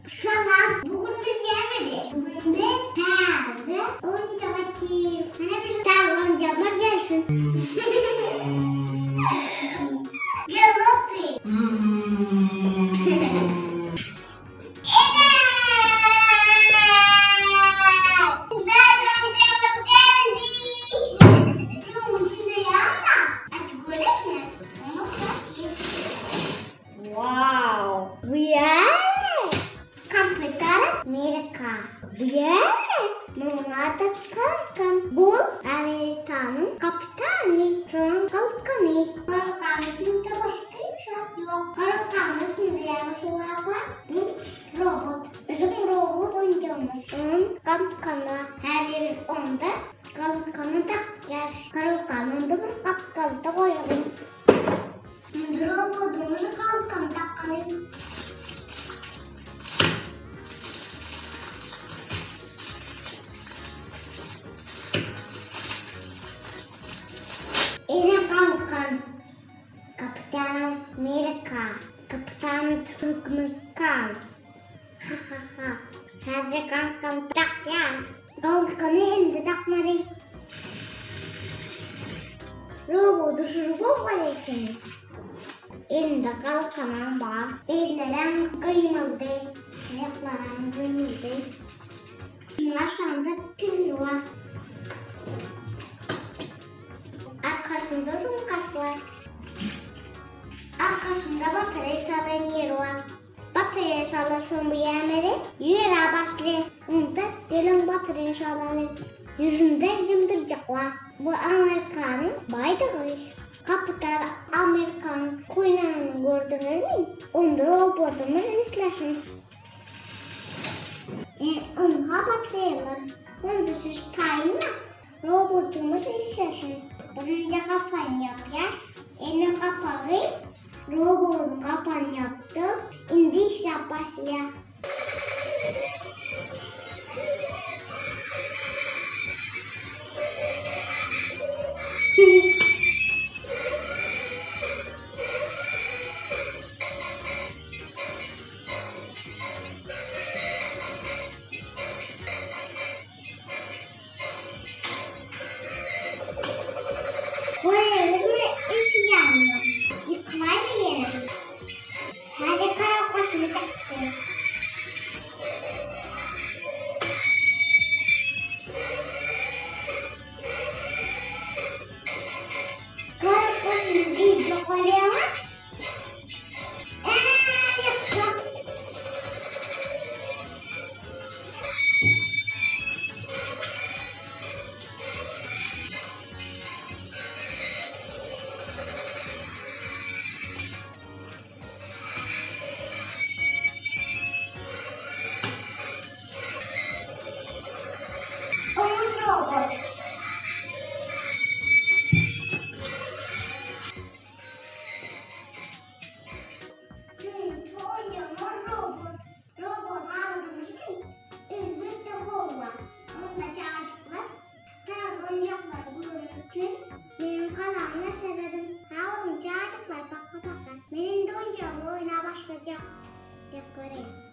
Salam, bu gün biz ýemedik. Bu gün biz täze oýunjak etdik. Mana bizim täze oýunjagymyz gelsin. Gel otur. Ene! Täze oýunjagymyz geldi. Şunuň içinde ýa-da açyp göreşme. Wow! Bu ýerde Kapitan Amerika. Bu ýerde Muňa-da galkan. Bu Amerikanyň kapitany. Şonuň galkany. Galkanyň içinde başga hiç zat ýok. Galkanyň içinde ýaňy surat bar. Bu robot. Biziň robot oýunjagymyz. Onuň galkany. Häzir biz onda galkany dakýarys. Galkany onda bir gapdalda goýalyň. Indi robodymyzy galkan dakaly. Ene galkan. Kapitan Amerika. Kapitan Türkmenistan. Ha ha ha. Häzir galkan dakýar. Galkany indi dakmaly. Robot uçuryp bolmaly ekeni. Elinde galkanam bar. Ellerem gymyldy. Aýaklaram gymyldy. Şunuň aşagynda tigri bar. Arkasynda sumkasy bar. Arkasynda batareýa salýan ýeri bar. Batareýa salasyn bu ýämeli. Ýöräp başlaýar. Onda geliň batareýa salalyň. Ýüzünde ýyldyrjak bar. Bu Amerikanyň baýdagy. Kapital Amerikanyň köýnegini gördüňizmi? Onda robotymyz işlesin. E, ynha batareýalar. Onda siz taýynmy? Robotymyz işlesin. Birinji gapany ýapýar. Ene gapagy Robotyň gapany ýapdy. Indi işläp başlaýar. Görýäňizmi işleýänini? Ýykylaýmy ýene? Häzir garap başymy çakşy. Garap başyny gyýjak bolýaňa? Ene ýykjak. Oňat robot. Birinji oýnama robot. Robot aladymyzmy? Elbetde howwa. Onda çagajyklar täze oýunjaklary görmek üçin meniň kanalyma serediň. Sag boluň çagajyklar paka paka. Men indi oýunjagymy oýnap başlajak. Dek göreýin.